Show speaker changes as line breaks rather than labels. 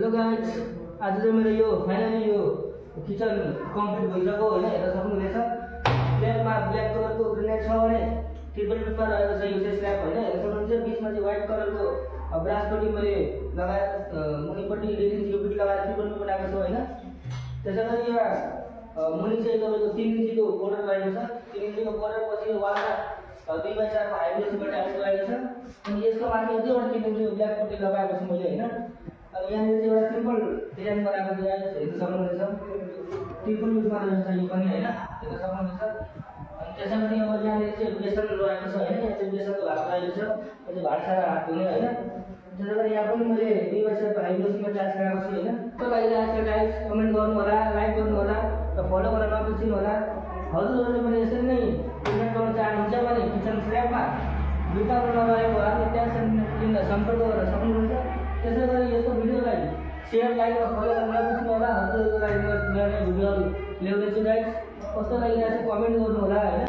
Hello guys, आज चाहिँ मेरो यो फाइनली यो किचन कम्प्लिट भइसक्यो हैन। हेर्न सक्नुहुनेछ स्ल्याबमा ब्ल्याक कलरको ग्रेनाइट छ भने ट्रिपल रुफमा रहेको छ यो चाहिँ स्ल्याब हैन। हेर्न सक्नुहुन्छ बीचमा चाहिँ व्हाइट कलरको ब्रासपट्टि मैले लगाएर मुनिपट्टि 1.5 इन्चको पिट लगाएर ट्रिपल रुफ बनाएको छु हैन। त्यसैगरी यहाँ मुनि चाहिँ तपाईको 3 इन्चको बोर्डर रहेको छ। 3 इन्चको बोर्डर पछि वालमा 2x4 को हाइड्रोसिल टाइल्स रहेको छ। अनि यसको माथि अझै एउटा 3 इन्चको ब्ल्याक पट्टी लगाएको छु मैले हैन। अब यहाँ चाहिँ एउटा सिम्पल डिजाइन बनाएको छु। यहाँ हेर्न सक्नुहुनेछ ट्रिपल रुफमा रहेको छ यो पनि हैन। हेर्न सक्नुहुनेछ। अनि त्यसैगरी अब यहाँ चाहिँ बेसन रहेको छ हैन। यहाँ चाहिँ बेसनको भाग रहेको छ। यो चाहिँ भाडसारा हात धुने हैन। त्यसैगरी यहाँ पनि मैले 2x4 को हाइड्रोसिल टाइल्स लगाएको छु हैन। तपाईहरुले आजको टाइल्स कमेन्ट गर्नु होला, लाइक गर्नु होला र फलो गर्न नबिर्सिनु होला। हजुरहरुले पनि यसरी नै इन्भेस्ट गर्न चाहनुहुन्छ भने किचन स्ल्याबमा भित्तामा नरहेको आफ्नो टेन्सन लिन सम्पर्क गर्न सक्नुहुन्छ। त्यसैगरी यस्तो भिडियोलाई शेयर, लाइक र फलो गर्न नबिर्सिनु होला। हजुरहरुको लागि म नयाँ भिडियोहरु ल्याउने छु गाइस। कस्तो लागिरहेको छ कमेन्ट गर्नु होला हैन।